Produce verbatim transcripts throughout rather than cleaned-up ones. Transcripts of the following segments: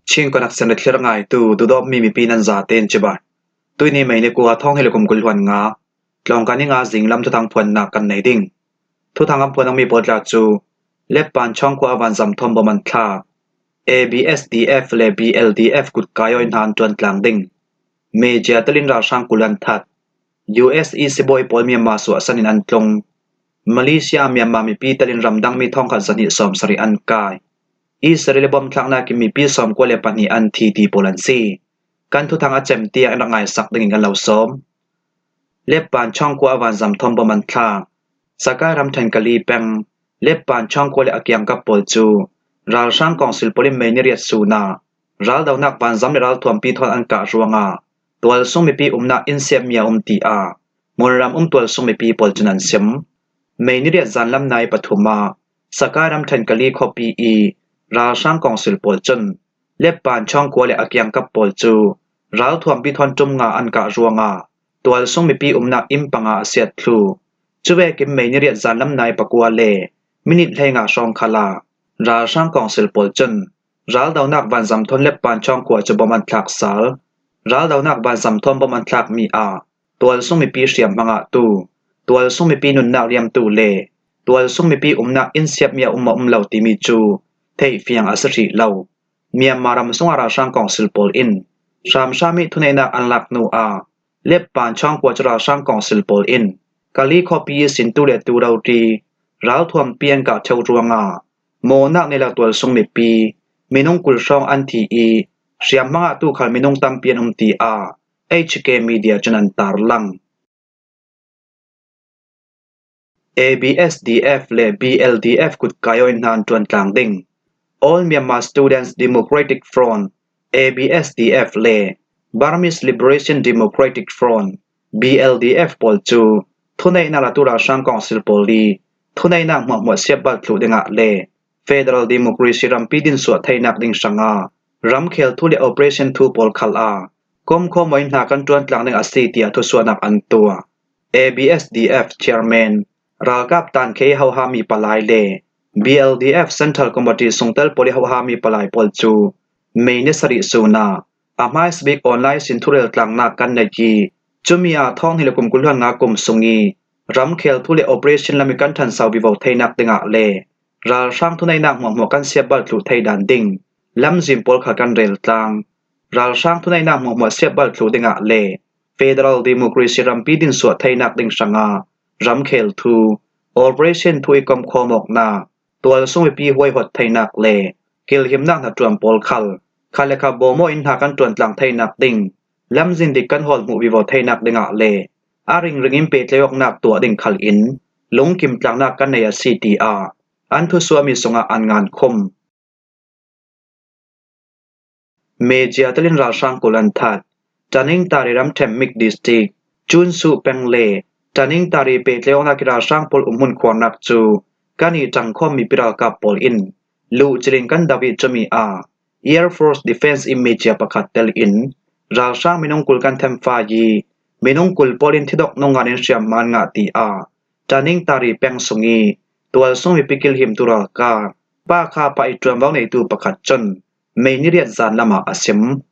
Chin Connection le thlir ngaitu, duhdawtmi mipi nan zaten cibai. Tuini May ni kua, thawng hnih le kum kul hluan nga, tlawngkai ni nga zinglam thuthang phuannak kan nei ding. Thuthang a phuan mi pawl tla cu Leppan Chawng khua a vanzam thawn bom an thlak. A B S D F le B L D F kutkai aw in hna an ṭuan tlang ding. Media telin ralhrang kul an that. U S i sibawi pawl Myanmar suahsan in an tlung. Malaysia ah Myanmar mipi telin ramdangmi thawngkhat zahnih sawmsarih an kai. Israel i bom thlaknak in mipi sawmkua le pahnih an thi ti pawl an si. Kan thuthang a cem tiang in rak ngaisak dingin kan lo sawm. Leppan Chawng khua a vanzam thawn bom an thlak. Sakai ramṭhen Kali peng, Leppan Chawng khua le a kiangkap pawl cu ralhrang kawngsil pawl in May ni riat sun ah raldonak vanzam le ralthuampi thawn an kah ruangah tualsung mipi umnak inn siatmi a um tiah hmunram um tualsung mipi pawl cun an sim. May ni riat zanlam nai pathum ah Sakai ramṭhen Kali khuapi i ralhrang kawngsil pawl cun Leppan Chawng khua le a kiangkap pawl cu ralthuampi thawn ṭum nga an kah ruangah tualsung mipi umnak inn panga a siat thlu. Cuvekin May ni riat zanlam nai pakua le minit hleinga hrawng khal ah ralhrang kawngsil pawl cun raldonak vanzam thawn Leppan Chawng khua cu bom an thlak sal. Raldonak vanzam thawn bom an thlakmi ah tualsung mipi hriamhma ngahtu, tualsung mipi nunnak riamtu le tualsung mipi umnak inn siatmi a um a um lo timi cu theihfiang a si hrih lo. Myanmar ram sungah ralhrang kawngsil pawl in hramhram i thuneihnak an lak hnu ah Leppan Chawng khua cu ralhrang kawngsil pawl in Kali khuapi i sintu le tu rori ralthuampi an kah ṭheu ruangah mawhnak nei lo tualsung mipi minung kul hrawng an thi i hriamhma ngahtu khal minung tampi an um tiah H K Media cun an tarlang. A B S D F le B L D F kutkai aw in hna an ṭuan tlang ding. All Myanmar Students Democratic Front, A B S D F, le Burmese Liberation Democratic Front, B L D F, pawl cu thuneihnak latu ralhrang kawngsil pawl i thuneihnak hmuahhmuah siatbal thluh dingah le federal democracy rampi dinsuah theinak ding hrangah ramkhel thu le operation thu pawl khal ah komkhawm aw in hna kan ṭuan tlang ding a si, tiah thusuahnak an tuah. A B S D F chairman, ralkap tankhei hohami palai le B L D F Central Committee sungtel pawl i hohami palai pawl cu May ni sarih sun ah a hmaisabik online sin thurel tlangnak kan nei i cumi ah thawng hnih le kum kul hluan nga kum sung i ramkhel thu le operation lam i kan ṭhanso vivo theinak dingah le ralhrang thuneihnak hmuahhmuah kan siatbal thluh thei dan ding lamzin pawl khal kan rel tlang. Ralhrang thuneihnak hmuahhmuah siatbal thluh dingah le federal democracy rampi dinsuah theinak ding hrangah ramkhel thu, operation thu i komkhawm awknak, tualsung mipi huaihawt theinak le kilhimnak hnaṭuan pawl khal khat le khat bawm aw in hna kan ṭuan tlang theinak ding lamzin dik kan hawl hmuh vivo theinak dingah le a ringring in pehtlaih awknak tuah ding khal in lungkim tlangnak kan nei a si, tiah an thusuahmi sungah an ngan khum. Media telin ralhrang kul an that. Tanintharyi ramṭhen Mik District, Cunsu peng le Tanintharyi pehtlaih awknak i ralhrang pawl umhmun khuarnak cu kan i ṭangkhawmmi piralkap pawl in luhcil in kan do i cumi ah Air Force Defense in media pakhat tel in ralhrang minung kul kan themfa i minung kul pawl in thidok nung ngan in hriamhma an ngah tiah Tanintharyi peng sung i tualsung mipi kilhimtu ralkap Pa Kha Pha i ṭuanvo neitu pakhat cun May ni riat zanlam ah a sim.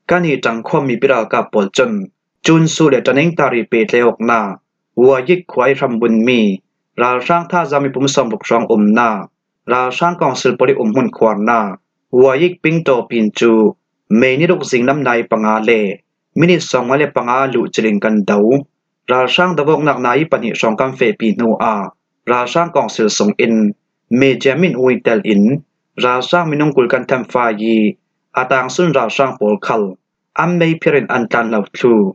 Kan i ṭangkhawmmi piralkap pawl cun Cunsu le Tanintharyi pehtlaih awknak Wayik khua i hrambunmi ralhrang thazaang mipum sawmruk hrawng umnak ralhrang kawngsil pawl i umhmun khuarnak Wayik Pingto Pin cu May ni ruk zinglam nai panga le minit sawmnga le panga luhcil in kan do. Ralhrang doawknak nai pahnih hrawng kan fehpi hnu ah ralhrang kawngsil sungin media min ui tel in ralhrang minung kul kan themfa i a tangsun ralhrang pawl khal an mei phir in an tlan lo thlu.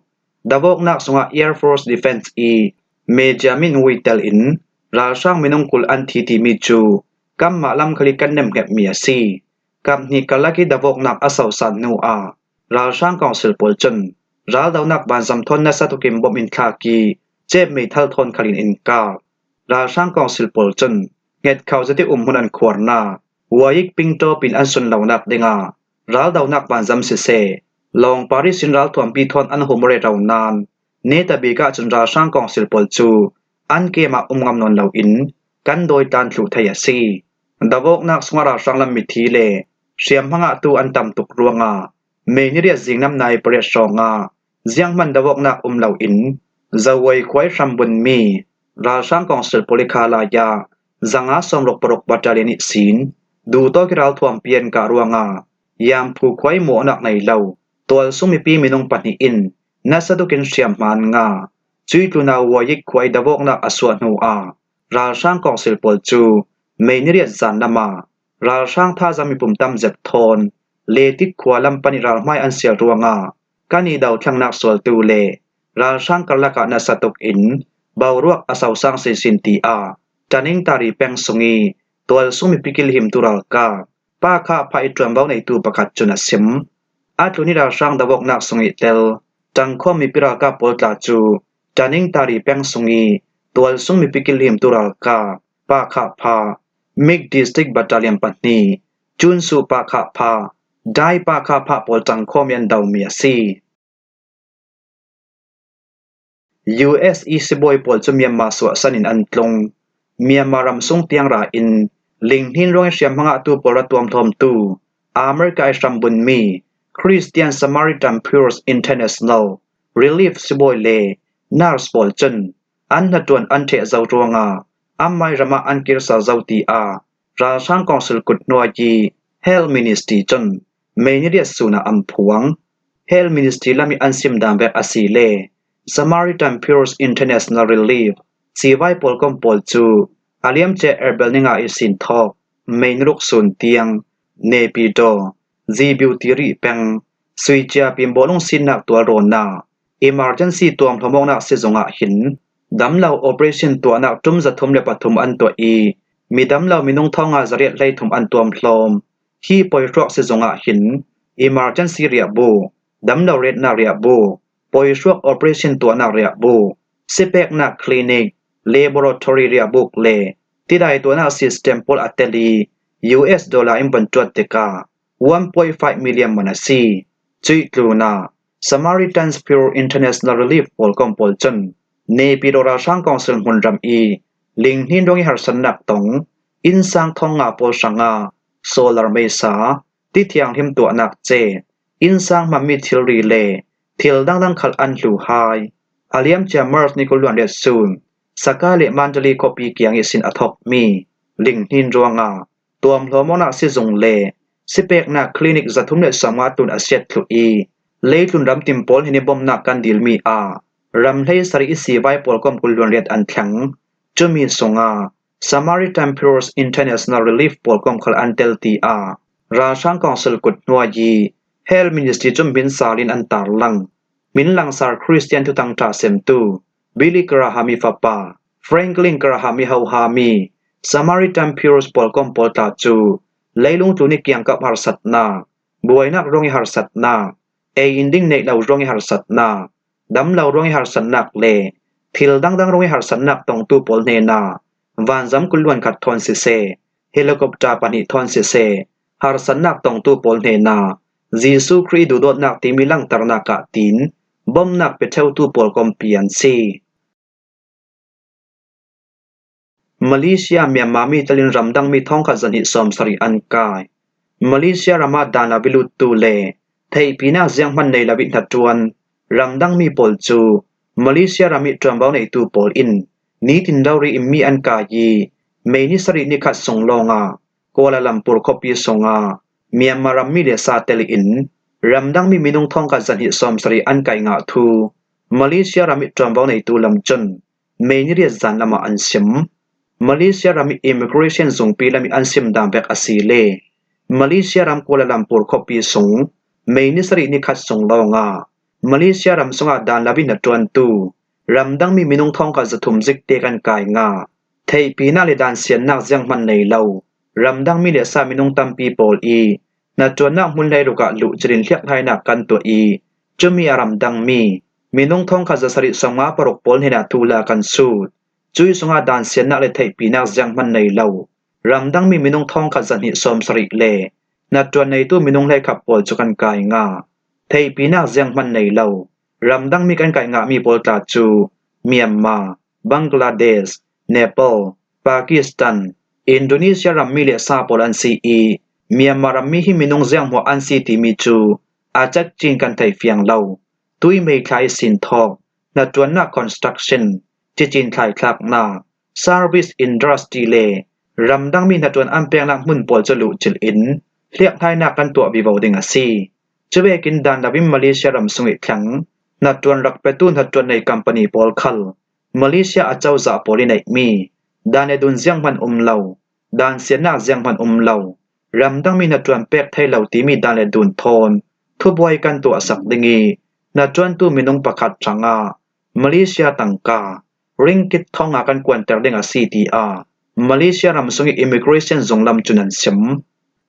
Doawknak sungah Air Force Defense i media min ui tel in ralhrang minung kul an thi timi cu kanmah lam khal i kan nemhngetmi a si. Kap hnih karlak i doawknak a sosan hnu ah ralhrang kawngsil pawl cun raldonak vanzam thawn nasa tukin bom in thlak i cep meithal thawn khal in in kap. Ralhrang kawngsil pawl cun hngetkho zet i umhmun an khuarnak Wayik Pingto Pin an sunlonak dingah raldonak vanzam siseh, lawngpar ihsin ralthuampi thawn an hum rero nain netabik ahcun ralhrang kawngsil pawl cu an kem ah um ngam nawn loin kan dawi tlan thluh thei a si. Doawknak sungah ralhrang lam mithi le hriamhma ngahtu an tam tuk ruangah May ni riat zinglam nai pariat hrawngah zianghman dovawknak um loin Zowai khuai hrambunmi ralhrang kawngsil pawlikha lai-ah zanga sawmruk paruk battalion ihsin duhtawk i ralthuam pian kah ruangah Yamphu khuai muahnak nei lo tualsung mipi minung pahnih in nasa tukin hriamhma an ngah. Cui tlunah Wayik khuai dovawknak a suah hnuah ralhrang kawngsil pawl cu May ni riat zan lamah ralhrang thazaang mipum tam zep thawn Letik khua lam panih ralhmai an sial ruangah kan i dothlangnak sualtu le ralhrang karlakah nasa tukin boruak a sosang sinsin tiah Taningtari peng sung i tualsung mipi kilhimtu ralkap Pakha Pha i ṭuanvo neitu pakhat cun a sim. A tlun i ralhrang dovawknak sung i tel ṭangkhawm mipi ralkap pawl tla cu Taningtari peng sung i tualsung mipi kilhimtu ralkap Pakha Pha, Mik District Battalion pahnih, Cunsu Pakha Pha, Dai Pakha Pha pawl ṭangkhawm i an domi a si. U S i sibawi pawl cu Myanmar suahsan in an tlung. Myanmar ram sung tiang ra in linghnin ruang i hriamhma ngahtu pawl ra tuamhlawmtu America i hrambunmi Christian Samaritan Purse International Relief sibawi le nurse pawl cun an hnaṭuan an ṭheh zo ruangah amai ramah an kir sal zo, tiah ralhrang kawngsil kut hnuai i Health Ministry cun May ni riat sun ah an phuang. Health Ministry lam i an sim dan vek a si le Samaritan Purse International Relief sivai pawlkom pawl cu a liamcia April ni nga i sin thawk May ni ruk sun tiang Naypyidaw, Zeibyu Tiri peng, Suicia Pin bawlung sinnak tualrawnah emergency tuamhlawm awknak sizung ah hin damlo operation tuahnak ṭum zathum le pathum an tuah i, mi damlo minung thawng nga zariat hleithum an tuamhlawm. Hi poihruak sizung ah hin emergency riahbuk, damlo retnak riahbuk, poihruak operation tuahnak riahbuk, sipeknak clinic, laboratory riahbuk le tidai tuahnak system pawl a tel i U S dollar in van ṭuat tikah one point five million man a si. Cuih tlunah Samaritan's Pure International Relief pawlkom pawl cun Naypyidaw ralhrang kawngsil hmunram i linghnin ruang i harsatnak tong innsang thawng nga pawl hrangah solar meisa, ti thianghlim tuahnak cet, innsang hmanmi thilri le thil dangdang khal an hlu hai. A liamcia March ni kul hluan riat sun Sagaing le Mandalay khuapi kiang ihsin a thawkmi linghnin ruangah tuamhlawm awknak sizung le sipeknak clinic zathum le sawmnga tlun a siat thluh i, leitlun ramtin pawl hnen i bawmhnak kan dilmi ah ram hleisarih i sivai pawlkom kul hluan riat an thleng. Cumi sungah Samaritan Purse International Relief pawlkom khal an tel, tiah ralhrang kawngsil kut hnuai i Health Ministry cun hmin sal in an tarlang. Hmin langsar Christian thuthang ṭha semtu Billy Graham i fapa, Franklin Graham i hohami Samaritan Purse pawlkom pawl tla cu leilung tlun i kiangkap harsatnak, buainak ruang i harsatnak, ei in ding neih lo ruang i harsatnak, damlo ruang i harsatnak le thil dangdang ruang i harsatnak tongtu pawl hnenah vanzam kul hluan khat thawn siseh, helicopter pahnih thawn siseh, harsatnak tongtu pawl hnenah Jesuh Khrih i duhdawtnak timi langternak ah tin bawmhnak pe ṭheutu pawlkom pi an si. Malaysia Myanmar mi telin ramdangmi thawngkhat zahnih sawmsarih an kai. Malaysia ramah dan a viluttu le theihpinak zianghman nei lo i hnaṭuan ramdangmi pawl cu Malaysia ram i ṭuanvo neitu pawl in nitin rori in mi an kai i, May ni sarih ni khat sung lawngah Kuala Lumpur khuapi sungah Myanmar rammi le sa tel in ramdangmi minung thawngkhat zahnih sawmsarih an kaih ngah thu Malaysia ram i ṭuanvo neitu lam cun May ni riat zan lamah an sim. Malaysia ram i immigration zungpi lam i an sim dan vek a si le Malaysia ram Kuala Lumpur khuapi sung May ni sarih ni khat sung lawngah Malaysia ram sungah dan lo in a ṭuantu ramdangmi minung thawngkhat zathum zikte kan kai ngah. Theihpinak le dansiannak zianghman nei lo ramdangmi le sa minung tampi pawl i hnaṭuannak hmun hleiruk ah luh cilin hliakhlainak kan tuah i, cumi a ramdangmi minung thawngkhat zasarih sawmnga paruk pawl hnenah thu la kan sut. Cui sungah dansiannak le theihpinak zianghman nei lo ramdangmi minung thawngkhat zahnih sawmsarih le hnaṭuan neitu minung hleikhat pawl cu kan kai ngah. Theihpinak zianghman nei lo ramdangmi kan kai ngahmi pawl tla cu Myanmar, Bangladesh, Nepal, Pakistan, Indonesia rammi le sa pawl an si i, Myanmar ram mi hi minung zianghmuah an si timi cu a cekcin kan thei fiang lo. Tui May thla ihsin thawk, hnaṭuannak construction, cicin thlaithlaknak, service industry le ramdang mi hnaṭuan an peknak hmun pawl cu luhcilh in hliakhlainak kan tuah vivo ding a si. Cuvekin dan loin Malaysia ram sung ih thleng hnaṭuan rak petu hnaṭuan nei company pawl khal Malaysia acozah pawl ih neihmi dan le dun zianghman um lo, dan siannak zianghman um lo, ramdang mi hnaṭuan pek thei lo timi dan le dun thawn thubuai kan tuahsak ding ih hnaṭuantu minung pakhat hrangah Malaysia tangka ringgit thong nga kan kuanter ding a si, tiah Malaysia ram sung ih immigration zunglam cun an sim.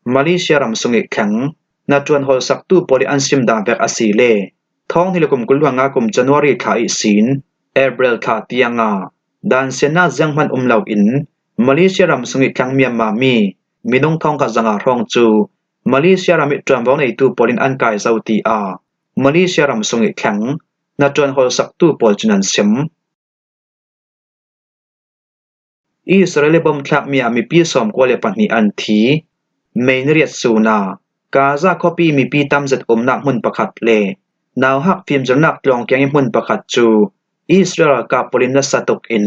Malaysia ram sung ih thleng hnaṭuan hawlsaktu pawl ih an sim dan vek a si le thawng hnih le kum kul hluan nga kum January thla ihsin April thla tiangah dan siannak zianghman um loin Malaysia ram sung ih thleng Myanmar mi minung thawngkhat zanga hrawng cu Malaysia ram ih ṭuanvo neitu pawl in an kai zo, tiah Malaysia ram sung ih thleng hnaṭuan hawlsaktu pawl cun an sim. Israel ih bomthlakmi ah mipi sawmkua le pahnih an thi. May ni riat sun ah Gaza khuapi mipi tamzet umnak hmun pakhat le nauhak fimzirnak tlawng kiang ih hmun pakhat cu Israel ralkap pawl in nasa tuk in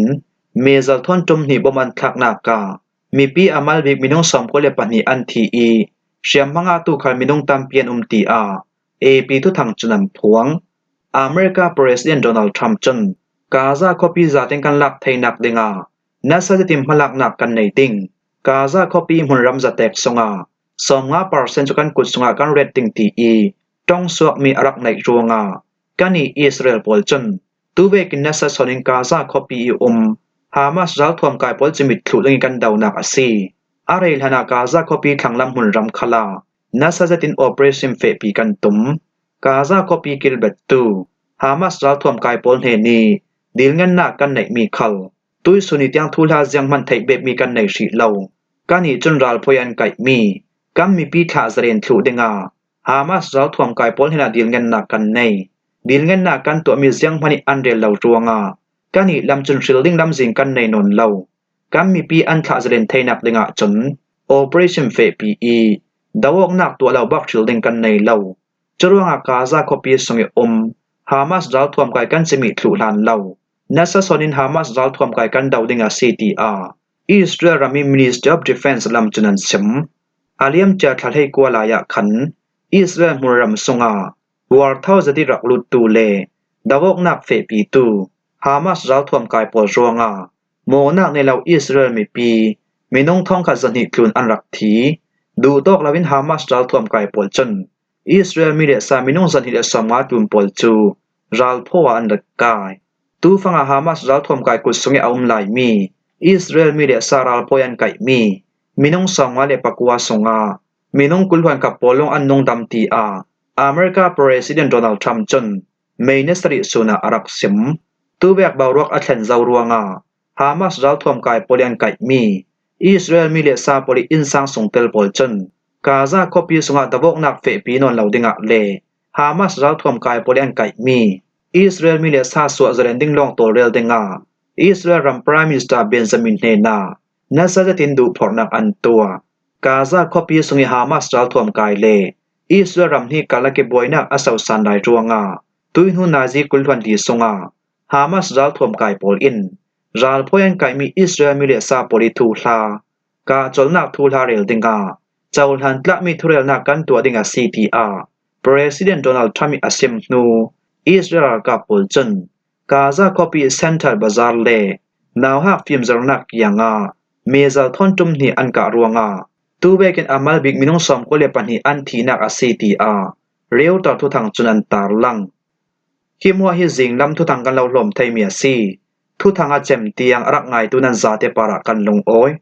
mizal thawn ṭum hnih bom an thlaknak ah mipi a mal bik minung sawmkua le pahnih an thi ih hriamhma ngahtu khal minung tampi an um, tiah A P thuthang cun an phuang. America President Donald Trump cun Gaza khuapi zaten kan lak theinak dingah nasa zetin hmalaknak kan nei ding. Gaza khuapi hmunram zatek sungah sawmnga percent cu kan kut sungah kan ret ding ti ih ṭongsuakmi a rak neih ruangah kannih Israel pawl cun tuvekin nasa sawnin Gaza khuapi ih um Hamas ralthuam kai pawl cu mitthluh dingin kan donak a si. A rei hlanah Gaza khuapi thlanglam hmunram khalah nasa zetin operation fehpi kan tum. Gaza khuapi kilbettu Hamas ralthuam kai pawl hnenih dilngennak kan neihmi khal tuihsun ih tiang thuhla zianghman theih bekmi kan nei hrih lo. Kannih cun ralphawi an kaihmi kan mipi thlah zalen thluh dingah Hamas ralthuam kai pawl hnenah dilngennak kan nei. Dilngennak kan tuahmi zianghman ih an rel lo ruangah kannih lam cun hril ding lamzin kan nei nawn lo. Kan mipi an thlah zalen theinak dingah cun operation fehpi ih do awknak tuah lo bak hril ding kan nei lo. Curuangah Gaza khuapi sung ih um Hamas ralthuam kai kan cimih thluh hlan lo. Nasa sawnin Hamas ralthuam kai kan do ding a si, tiah Israel ram ih Ministry of Defense lam cun an sim. A liamcia thla hleikua lai ah khan Israel hmunram sungah huartho zet ih rak luttu le do awknak fehpitu Hamas ralthuam kai pawl ruangah mawhnak nei lo Israel mipi minung thawngkhat zahnih tlun an rak thi. Duhtawk loin Hamas ralthuam kai pawl cun Israel mi le sa minung zahnih le sawmnga tlun pawl cu ralphaw ah an rak kai. Tufangah Hamas ralthuam kai kut sungih a um laimi Israel mi le sa ralphawi an kaihmi minung sawmnga le pakua sungah minung kul hluan khat pawl lawng an nungdam, tiah America President Donald Trump cun May ni sarih sun ah a rak sim. Tuvek boruak a thlen zo ruangah Hamas ralthuam kai pawl ih an kaihmi Israel mi le sa pawl ih innsang sungtel pawl cun Gaza khuapi sungah do awknak fehpi nawn lo dingah le Hamas ralthuam kai pawl ih an kaihmi Israel mi le sa suah zalen ding lawng tawlrel dingah Israel ram Prime Minister Benjamin hnenah nasa zetin duhphorhnak an tuah. Gaza khuapi sungih Hamas ralthuam kai le Israel ram hnih karlak ih buainak a sosan lai ruangah tuihnu nazi kul hluan li sungah Hamas ralthuam kai pawl in ralphawi an kaihmi Israel mi le sa pawl ih thuhla, kahcolnak thuhla rel dingah cohlan tlakmi thurelnak kan tuah ding a si, tiah President Donald Trump ih a sim hnu Israel ralkap pawl cun Gaza khuapi Central Bazaar le nauhak fimzirnak kiangah mizal thawn ṭum hnih an kah ruangah tuvekin a malbik minung sawmkua le pahnih an thihnak a si, tiah Reuters thuthang cun an tarlang. Hi hmuah hi zinglam thuthang kan lo hlawm theimi a si. Thuthang a cem tiang a rak ngaitu nan zate parah kan lungawi.